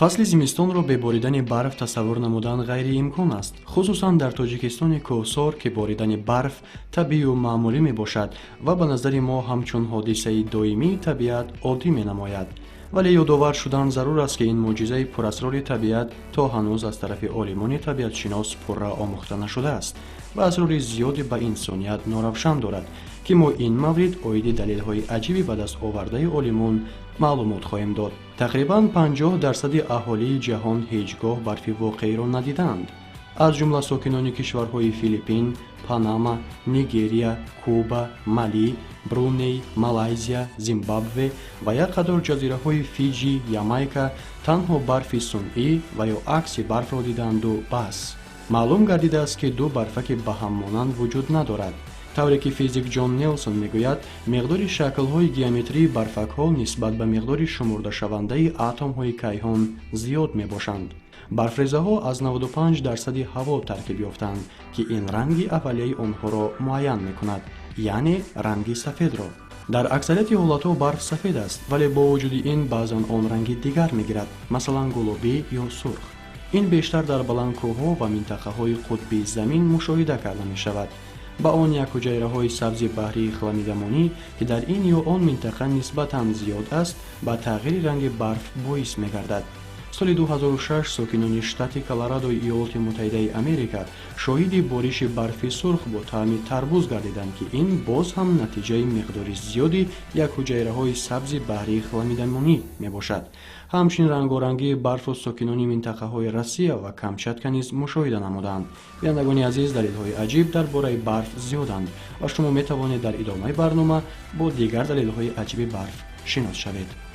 Фасли зимистонро бе боридани барф тасаввур намудан ғайриимкон аст, хусусан дар Тоҷикистони кӯҳсор, ки боридани барф табиию маъмулӣ мебошад ва ба назари мо ҳамчун ҳодисаи доимии табиат оддӣ менамояд. Вале ёдовар шудан зарур аст, ки ин мӯъҷизаи пурасрори табиат то ҳанӯз аз тарафи олимони табиатшинос пурра омӯхта нашудааст ва асрори зиёде ба инсоният норавшан дорад, ки мо ин маврид оиди далелҳои аҷиби ба даст овардаи олимон маълумот хоҳем дод. Тақрибан 50 дарсади аҳолии ҷаҳон ҳеҷ гоҳ барфи воқеиро надидаанд, аз ҷумла сокинони кишварҳои Филиппин, Панама, Нигерия, Куба, Мали, Бруней, Малайзия, Зимбабве ва як қатор ҷазираҳои Фиҷи, Ямайка танҳо барфи сунъӣ ва ё акси барфро дидаанду бас. Маълум гардидааст, ки ду барфаки ба ҳам монанд вуҷуд надорад. Тавре ки физик Ҷон Нелсон мегӯяд, миқдори шаклҳои геометрии барфакҳо нисбат ба миқдори шумурдашавандаи атомҳои кайҳон зиёд мебошанд. Барфрезаҳо аз 95 дарсади ҳаво таркиб ёфтаанд, ки ин ранги аввалияи онҳоро муайян мекунад, яъне ранги сафедро. Дар аксарияти ҳолатҳо барф сафед аст, вале бо вуҷуди ин баъзан он ранги дигар мегирад, масалан, гулобӣ ё сурх. Ин бештар дар баландкӯҳҳо ва минтақаҳои қутбии замин мушоҳида карда мешавад. Ба он як ҳуҷайраҳои сабзи баҳрии хламидамонӣ, ки дар ин ё он минтақа нисбатан зиёд аст, ба тағйири ранги барф боис мегардад. Соли 2006 сокинони штати Колорадои Иёлоти Муттаҳидаи Америка шоҳиди бориши барфи сурх бо таъми тарбуз гардиданд, ки ин боз ҳам натиҷаи миқдори зиёди як ҳуҷайраҳои сабзи баҳрии хламидамонӣ мебошад. Ҳамчунин рангорангии барфро сокинони минтақаҳои Россия ва Камчатка низ мушоҳида намуданд. Бинандагони азиз, далелҳои аҷиб дар бораи барф зиёданд ва шумо метавонед дар идомаи барнома бо дигар далелҳои аҷиби барф шинос шавед.